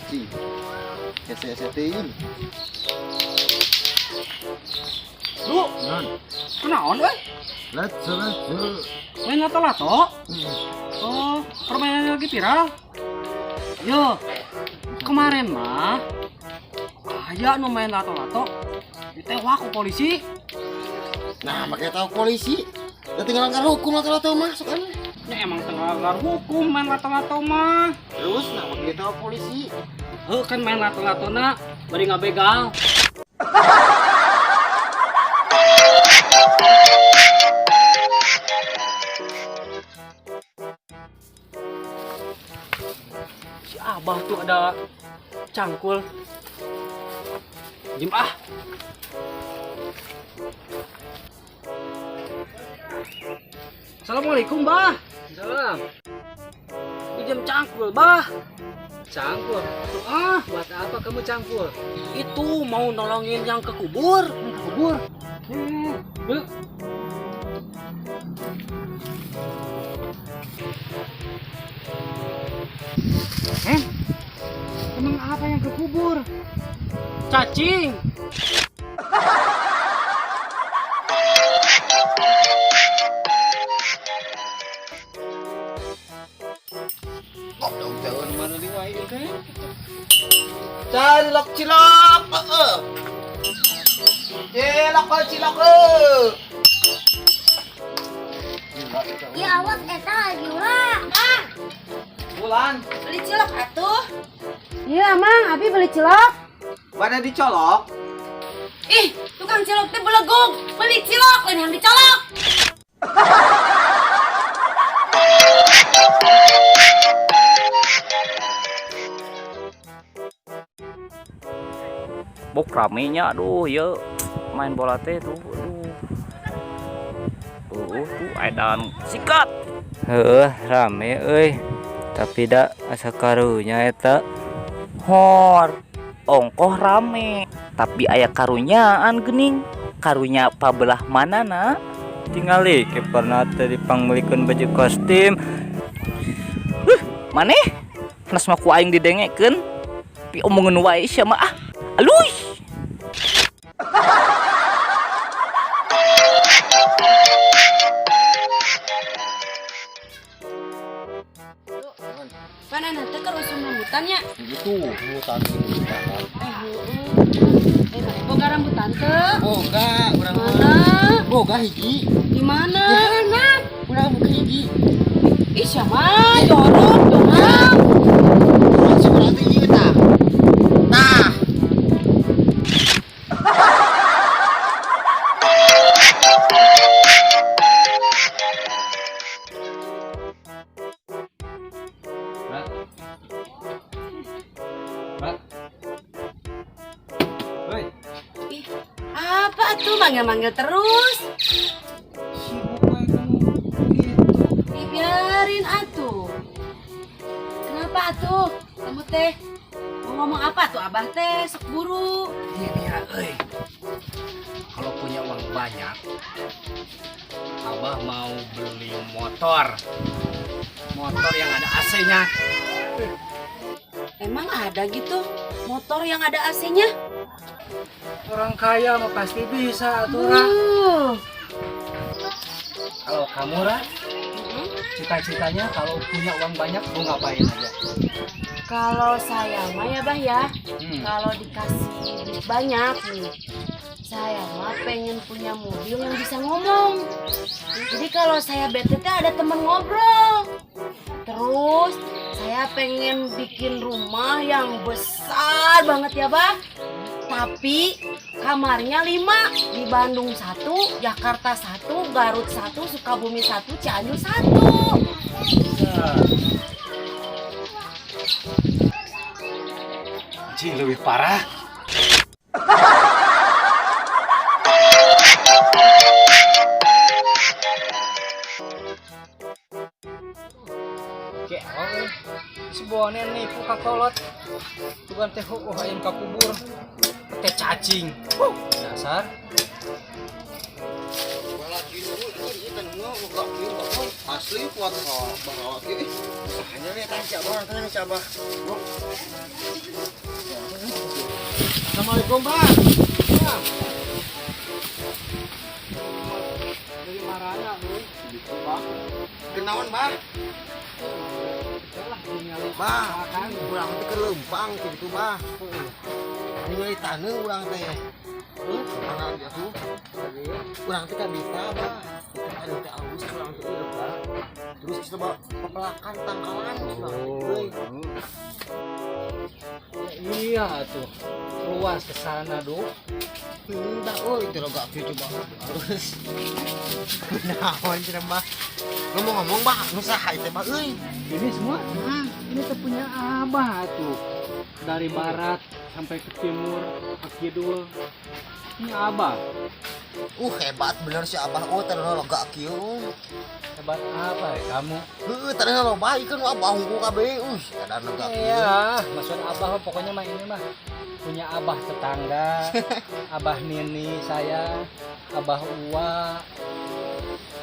Ci. Hese-hese teuing. Lu, Non. kunaon euy? Let's let's. Main lato-lato? Oh, permainan lagi viral. Yo, kemarin mah aya nu main lato-lato ditewak ku polisi. Nah, makanya tahu polisi. Udah tinggal langgar hukum lato-lato mah sok aneh. Ini emang tengah langgar hukum main lato-lato mah. Terus nah makanya tahu polisi. Heuh kan main lato-lato na bari ngabegal. Si Abah tuh ada cangkul. Jim ah. Assalamualaikum, Bah. Salam. Pinjam cangkul, Bah. Cangkul? Ah, Buat apa kamu cangkul? itu mau nolongin yang ke kubur. Yang ke kubur. Yuk. Eh? Emang apa yang kekubur? Cacing. Goblok jauh mana di wae teh. Cilok cilok. Heeh. Cilok cilok heuh. Ya awas eta lagi ulah. Ah, Bulan, beli cilok atuh. Iya, Mang, Abi beli cilok. pada dicolok. Ih, tukang cilok teh belegug. Beli cilok lain yang dicolok. Bok ramenya, aduh ya main bola teh tuh, aduh. Tuh edan sikat. Heuh, rame euy. Tapi da asa karunya eta. Hor, ongkoh rame, tapi aya karunyaan geuning. Karunya pabelah mana na? Tingali kiperna teh dipangmeulikeun baju kostum. Maneh? Nas mah ku aing didengekeun. Pi omongan wae sia mah ah. Aluy. Mana nanti keur usum rambutan ya? Gitu, hutan gitu. Eh, heueuh. Eh, mana boga rambutan teu? Boga, urang mah. Mana? Boga hiji. Di mana? Urang boga hiji. Ih, siapa? Jorok, jorok. Masuk urang teh ieu tah. Tah. Rat. Rat. Hei, Ih, apa tuh manggil-manggil terus? Sibuk wae kamu gitu. Ih, biarin atuh. Kenapa atuh? Kamu teh mau ngomong apa tuh Abah teh sok buru. Gini ya, euy. Kalau punya uang banyak, Abah mau beli motor. Motor yang ada AC-nya. Emang ada gitu motor yang ada AC-nya? Orang kaya mah pasti bisa atuh, Ra. Kalau kamu, Ra, cita-citanya kalau punya uang banyak mau ngapain aja? Kalau saya mah ya Bah ya, kalau dikasih duit banyak nih, saya mah pengen punya mobil yang bisa ngomong. Jadi kalau saya bete teh ada temen ngobrol. Terus saya pengen bikin rumah yang besar banget ya Bah. Tapi kamarnya 5, di Bandung 1, Jakarta 1, Garut 1, Sukabumi 1, Cianjur 1. Anjing lebih parah. Oke, oh, si bonen nipu ka kolot. Tugan teh heueuh hayang ka kubur. Teh cacing. Huh, dasar. Asli. Teu kuat kok bawa kieu. Hanya nih tanya si Abah, tanya si Abah. Assalamualaikum, Pak. Dari marahnya, euy. Bah. Kenaon, Bah? Lah ningali Bah, kan. Urang teh keur leumpang kitu, Bah. Ningali taneuh urang teh. Mana dia tuh? Urang teh kabita, Bah. Itu taneuh teh alus urang teh ieu, Bah. Terus coba pepelakan tangkalan urang teh euy. Ya, iya tuh. Luas ke sana, Duk. Bah, oh itu lo gak coba terus. Naon cenah, Bah? Ngomong-ngomong, Bah, nu saha ieu teh, Bah euy? Ini semua ini tuh punya Abah tuh. Dari barat sampai ke timur, ke kidul. Ini Abah. Hebat bener si Abah. Oh, tadi lo gak kieu. Hebat apa ya kamu? Heeh, tadi lo baik kan Abah hungkul kabeh. Edan lo gak kieu. Iya, maksud Abah mah pokoknya mah ini mah punya Abah tetangga, Abah Nini saya, Abah Uwa.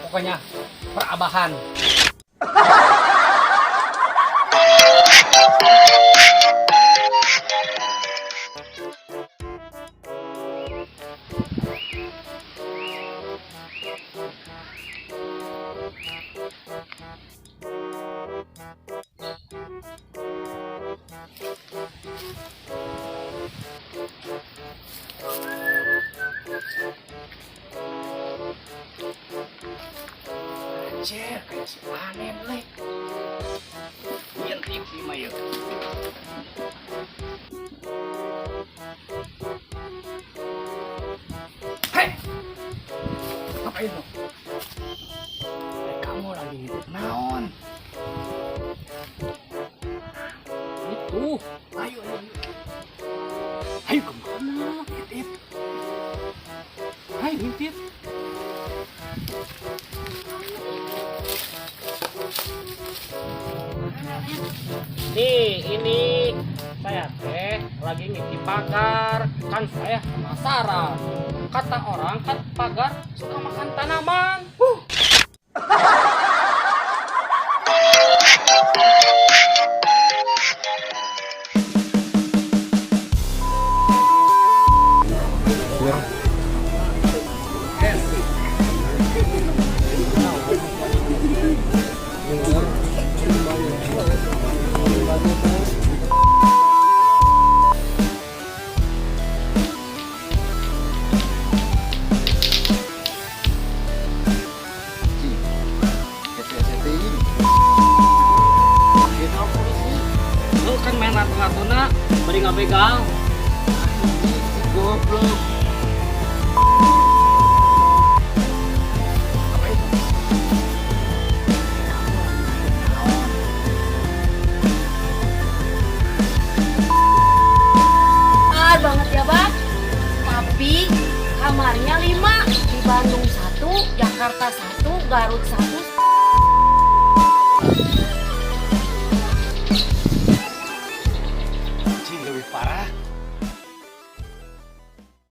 Pokoknya perabahan. Anjir, kayak si Anen lek. Ngintip di mah yeuh. Hei! Ngapain lo? Kamu lagi ngintip naon? Itu. Ayo, ayo, ayo. Ayo kemana? Ngintip. Ayo ngintip. Nih, ini saya teh lagi ngintip pagar. Kan saya penasaran. Kata orang kan pagar suka makan tanaman. Kita polisi. Lu kan main ratu-ratuna, bari ngabegal. Goblok. Apa itu? Besar banget ya, Bah. Tapi kamarnya 5, di Bandung 1, Jakarta 1, Garut 1.